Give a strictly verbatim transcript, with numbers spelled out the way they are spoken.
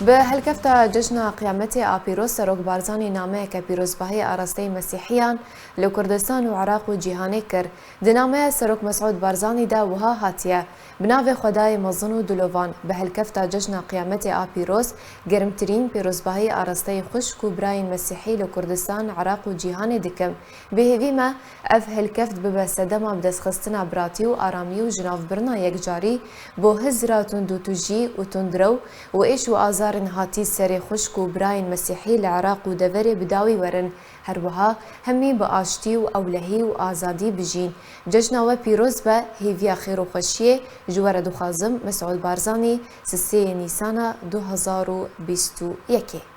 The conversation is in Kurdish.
Bi helkefta Cejna Qiyametê a Pîroz, Serok Barzanî nameyeke pîrozbahî arasteyî Mesîhiyan li Kurdistan û Iraq û cîhanê kir. Di nameya Serok Mesûd Barzanî de wiha hatiye, Bi navê Xwedayê mezin û dilovan, bi helkefta Cejna Qiyametê a Pîroz, germtirîn pîrozbahî arasteyî xwişk û birayên Mesîhî li Kurdistan, Iraq û cîhanê dikim. Bi hêvî me, ev helkeft bibe sedema bidestxistina biratî û aramî û jinavbirina yekcarî bo hizra tundûtûjî û tundrew û êş û azarên hatî serê xwişk û birayên Mesîhî li Iraq û deverê bi dawî werin. Her wiha hemî bi aştî û ewlehî û azadî bijîn. Cejna we pîroz be, hêviya xêr û xweşiyê ji we re dixwazim, Mesûd Barzanî, sisê Nîsana du hezar û bîst û yekê.